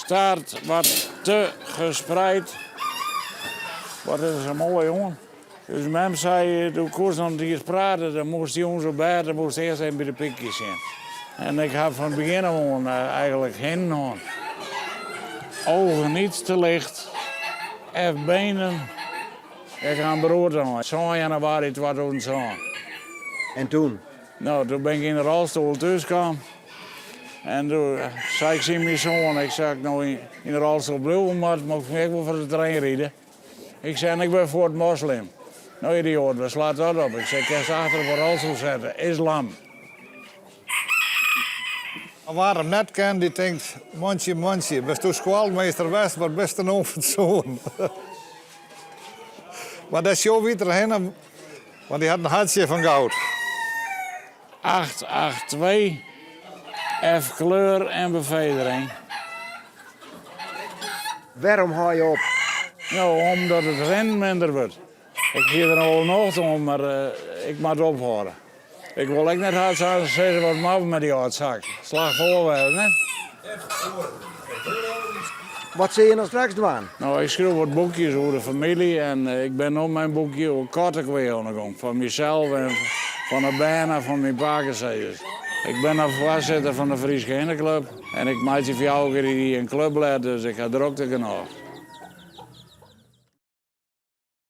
Staart wat te gespreid. Wat is der sa moai oan? Us mem sei, doe koest noch net iens prate, dan moast jûns op bêd, dan moast earst even by de pykjes sjen. En ik ha fan it begjin ôf oan eigenlik hinnen hân. Ogen iets te licht, F benen. Ik ha in beroerte hân, sân jannewaris 2007. En toen? No, doe bin ik yn de rolstoel thús kaam. En doe sei ik tsjin myn soan, ik sei, as ik no yn de rolstoel bliuwe moat, moat ik ek wol foar de trein ride. Ik sei, en ik wurd fuort moslim. No idioat, wêr slacht dat op? Ik sei, kinst achter op de rolstoel sette, islam. Wa't him net ken, dy tinkt, Mantsje, mantsje, bisto skoalmeester west, wat bist der no fatsoen? Mar dêr sjogge wy derhinne, want dy hat in hartsje fan goud. 8, 8, 2, F kleur en bevedering. Wêrom hâld je op? No, omdat it rinnen minder wurdt. Ik hie der no wol nocht oan, mar ik moat ophâlde. Ik wol ek net hard sizze wat moatte we mei dy âld sak. Slach foar wêze, net? Wat sil je no straks dwaan? No, ik skriuw wat boekjes oer de famylje en ik bin no mei in boekje oer kattekwea oan de gong. Foar mysels en fan de bern en fan myn pakesizzers. Ik bin noch foarsitter fan de Fryske Hinneklup en ik meitsje fjouwer kear yn jier in klupblêd, dus ik ha drokte genôch.